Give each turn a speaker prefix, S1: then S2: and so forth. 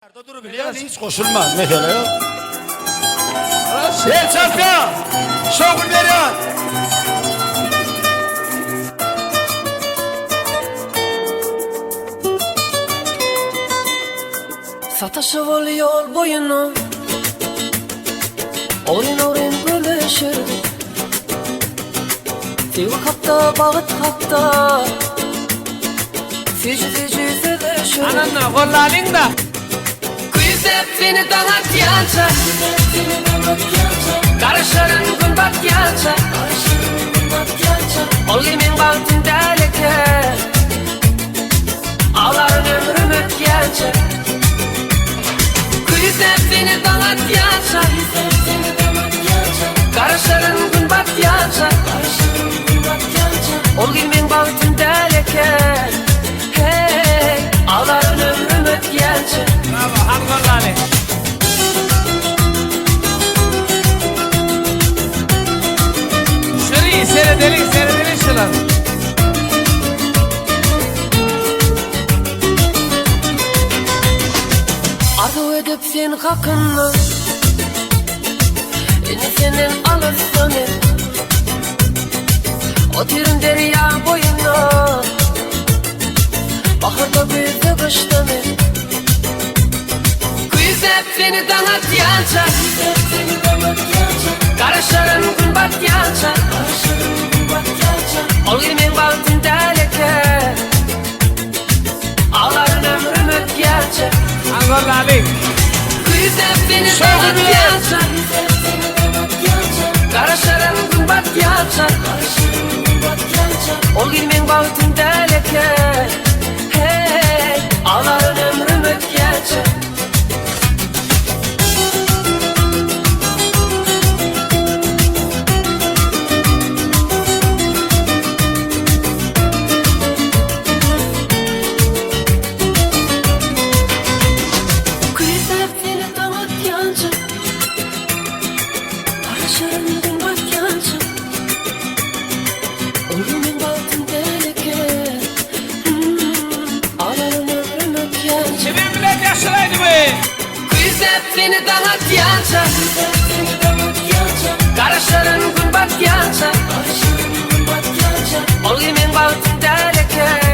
S1: Ýerde durubilýän hiç goşulman mesele ýok. El çarpýa! Şowhun berýän!
S2: Sataşyp ol ýol boýuna Ogryn-ogryn gülüşirdik Söýgi hakda, bagt hakda Süýji-süýji sözleşirdik
S3: Ananna gollalyň-da.
S2: Küýsöp seni daň atýança Garaşaryn gün batýança Ol meň bagtym däl eken Aglaryn ömrüm ötýänçe Küýsöp seni daň atýança Garaşaryn gün batýança Ol gün meň bagtym däl eken Hey, aglaryn ömrüm ötýänçe
S3: Bravo, hany gollalyň. Şuny seredeliň, seredeliň şular.
S2: Arzuw edip sen hakynda Indi senden alysda men Otyryn derýa boýunda Baharda güýzde gyşda men Küýsäp seni daň atýança Garaşaryn gün batýança Ol gün meň bagtym däl eken Aglaryn ömrüm ötýänçe
S3: Agorlalyň.
S2: Küýsäp seni daň atýança Garaşaryn gün batýança Ol gün meň bagtym däl eken Hey, aglaryn ömrüm ötýänçe Küýsäp seni daň atýança Garaşaryn gün batýança Ol gün meň bagtym däl eken Aglaryn ömrüm ötýänçe
S3: Kimin bilen ýaşyl aýdymy?
S2: Küýsäp seni daň atýança Garaşaryn gün batýança Ol gün meň bagtym däl eken.